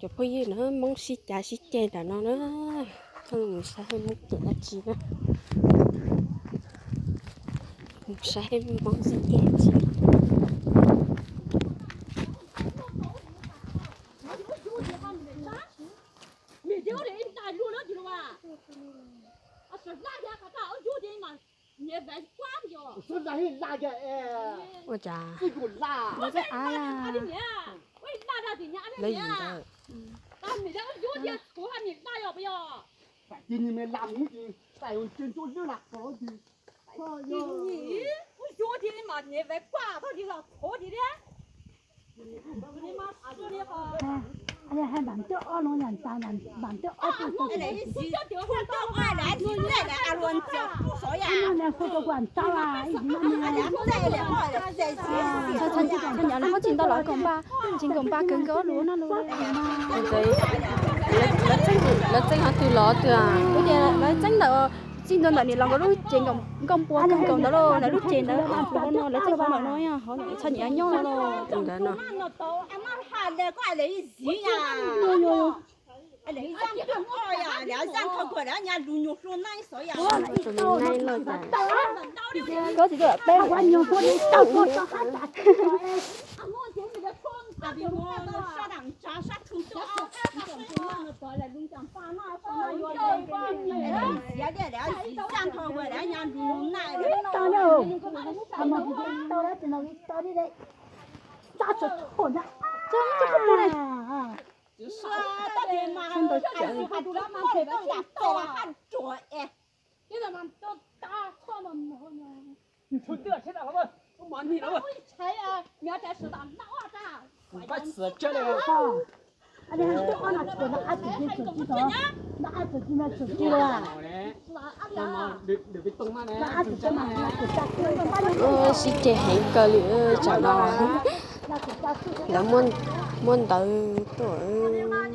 Cov phooj ywg na, Hmoob sib cav sib ceg nram no na. Mus saib Hmoob cem dab tsi na. Mus saib Hmoob sib ceg dab tsi. Ua cas lawv yim ntawd. Txhob txhob nyav lawm, muab tsis ntau los kom npaj, tsis nkaus npaj kawg nkaus lus no lus. Lawv txeeb qhov twg los twg? Lawv txeeb ntawm, txij ntua ntawm niam laus nkawd lub tsev nkauj npua kawg nkaus ntawd lauj, lawv lub tsev ntawd. Lawv txeeb qhov ntawm no, txhob nyav nyob no. Ntawd no. Koj tsis tuaj peb. Sib ceg heev kawg li tsam no. Lawv muab ntawv tuaj.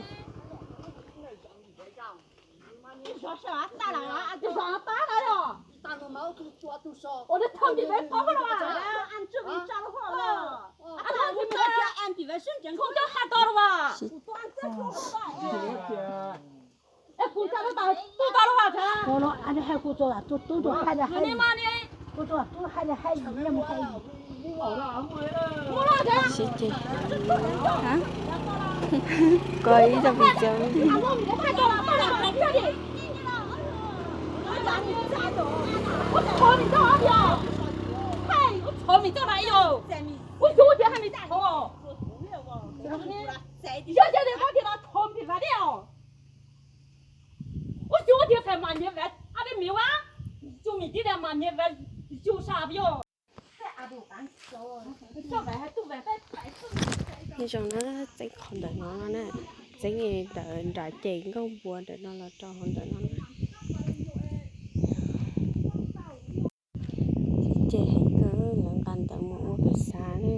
Sib ceg. Koj ib tug pis txiv. Nyob zoo na, txeeb qhov ntawm no na, txeeb ntawm nram ces nkauj npua ntawm no los rau hauv ntawm no na. Sib ceg heev kawg, lawv nqa ntawv mus ua pem xav na.